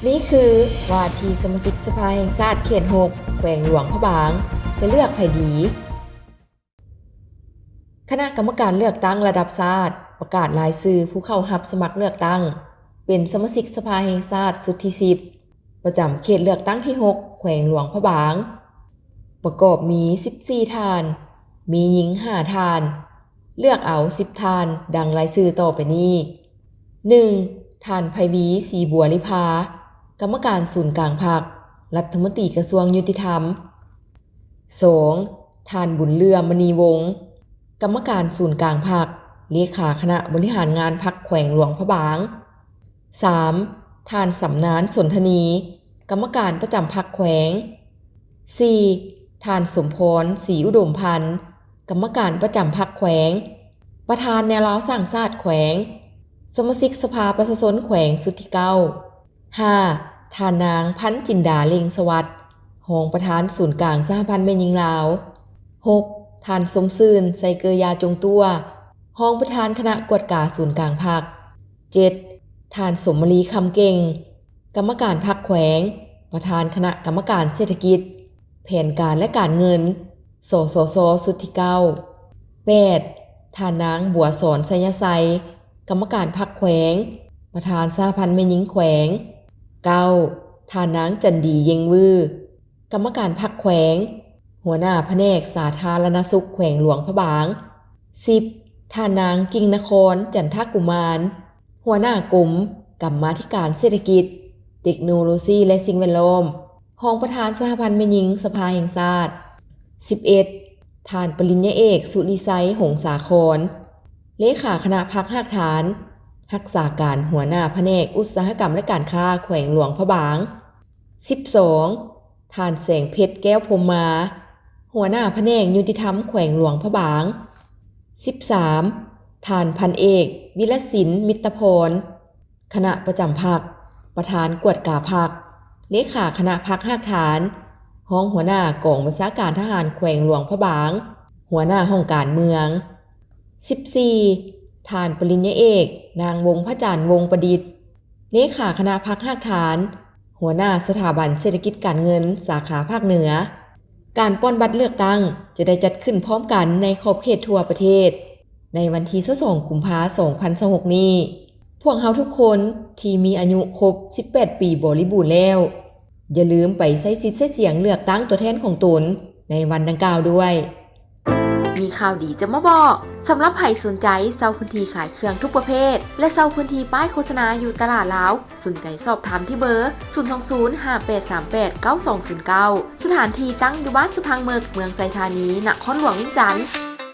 ນີ້ຄືວ່າທີ່ສະມາຊິກສະພາແຫ່ງຊາດເຂດຫົກ ແຂວງຫຼວງພະບາງ ຈະເລືອກໃຜດີ? ຄະນະກຳມະການເລືອກຕັ້ງລະດັບຊາດ ປະກາດລາຍຊື່ຜູ້ເຂົ້າຮັບສະໝັກເລືອກຕັ້ງ ເປັນສະມາຊິກສະພາແຫ່ງຊາດຊຸດທີສິບ ປະຈຳເຂດເລືອກຕັ້ງທີຫົກ ແຂວງຫຼວງພະບາງ ປະກອບມີສິບສີ່ທ່ານ, ມີຍິງຫ້າທ່ານ, ເລືອກເອົາສິບທ່ານ ດັ່ງລາຍຊື່ຕໍ່ໄປນີ້: ໜຶ່ງ ທ່ານ ໄພວີ ສີບົວລິພາ, ກຳມະການສູນກາງພັກ, ລັດຖະມົນຕີກະຊວງຍຸຕິທຳ. ສອງ ທ່ານ ບຸນເຫຼືອ ມະນີວົງ, ກຳມະການສູນກາງພັກ, ເລຂາຄະນະບໍລິຫານງານພັກແຂວງຫຼວງພະບາງ. ສາມ ທ່ານ ສຳນານ ສົນທະນີ, ກຳມະການປະຈຳພັກແຂວງ. ສີ່ ທ່ານ ສົມພອນ ສີອຸດົມພັນ, ກຳມະການປະຈຳພັກແຂວງ, ປະທານແນວລາວສ້າງຊາດແຂວງ, ສະມາຊິກສະພາປະຊາຊົນແຂວງຊຸດທີເກົ້າ. ຫ້າ ທ່ານນາງ ພັນຈິນດາ ເລັ່ງສະຫວັດ, ຮອງປະທານສູນກາງສະຫະພັນແມ່ຍິງລາວ. ຫົກ ທ່ານ ສົມຊື່ນ ໄຊເກີຢາຈົງຕົວ, ຮອງປະທານຄະນະກວດກາສູນກາງພັກ. ເຈັດ ທ່ານ ສົມມະລີ ຄຳເກັ່ງ, ກຳມະການພັກແຂວງ, ປະທານຄະນະກຳມະການເສດຖະກິດ, ແຜນການ ແລະ ການເງິນ ສສຊ ຊຸດທີເກົ້າ. ແປດ ທ່ານນາງ ບົວສອນ ໄຊຍະໄຊ, ກຳມະການພັກແຂວງ, ປະທານສະຫະພັນແມ່ຍິງແຂວງ. ເກົ້າ ທ່ານນາງ ຈັນດີ ເຢັງວື, ກຳມະການພັກແຂວງ, ຫົວໜ້າພະແນກສາທາລະນະສຸກແຂວງຫຼວງພະບາງ. ສິບ ທ່ານນາງ ກິ່ງນະຄອນ ຈັນທະກຸມານ, ຫົວໜ້າກົມກຳມາທິການເສດຖະກິດ, ເຕັກໂນໂລຊີ ແລະ ສິ່ງແວດລ້ອມ, ຮອງປະທານສະຫະພັນແມ່ຍິງສະພາແຫ່ງຊາດ. ສິບເອັດ ທ່ານ ປະລິນຍາເອກ ສຸລິໄຊ ຫົງສາຄອນ, ເລຂາຄະນະພັກຮາກຖານ, ຮັກສາການຫົວໜ້າພະແນກອຸດສາຫະກຳ ແລະ ການຄ້າແຂວງຫຼວງພະບາງ. ສິບສອງ ທ່ານ ແສງເພັດ ແກ້ວພົມມາ, ຫົວໜ້າພະແນກຍຸຕິທຳແຂວງຫຼວງພະບາງ. ສິບສາມ ທ່ານ ພັນເອກ ວິລະສິນ ມິດຕະພອນ, ຄະນະປະຈຳພັກ, ປະທານກວດກາພັກ, ເລຂາຄະນະພັກຮາກຖານ, ຮອງຫົວໜ້າກອງບັນຊາການທະຫານແຂວງຫຼວງພະບາງ, ຫົວໜ້າຫ້ອງການເມືອງ. ສິບສີ່ ທ່ານ ປະລິນຍາເອກ ນາງ ວົງພະຈັນ ວົງປະດິດ, ເລຂາຄະນະພັກຮາກຖານ, ຫົວໜ້າສະຖາບັນເສດຖະກິດການເງິນ ສາຂາພາກເໜືອ. ການປ່ອນບັດເລືອກຕັ້ງຈະໄດ້ຈັດຂຶ້ນພ້ອມກັນໃນຂອບເຂດທົ່ວປະເທດ ໃນວັນທີຊາວສອງ ກຸມພາ ສອງພັນຊາວຫົກນີ້. ພວກເຮົາທຸກຄົນທີ່ມີອາຍຸຄົບສິບແປດປີບໍລິບູນແລ້ວ, ຢ່າລືມໄປໃຊ້ສິດໃຊ້ສຽງເລືອກຕັ້ງຕົວແທນຂອງຕົນໃນວັນດັ່ງກ່າວດ້ວຍ. ມີຂ່າວດີຈະມາບອກ. ສຳລັບໃຜສົນໃຈເຊົ່າພື້ນທີ່ຂາຍເຄື່ອງທຸກປະເພດ ແລະ ເຊົ່າພື້ນທີ່ປ້າຍໂຄສະນາຢູ່ຕະຫຼາດລາວ, ສົນໃຈສອບຖາມທີ່ເບີ ສູນສອງສູນ ຫ້າແປດສາມແປດ ເກົ້າສອງສູນເກົ້າ. ສະຖານທີ່ຕັ້ງຢູ່ບ້ານສະພັງເມິກ, ເມືອງໄຊທານີ, ນະຄອນຫຼວງວຽງຈັນ.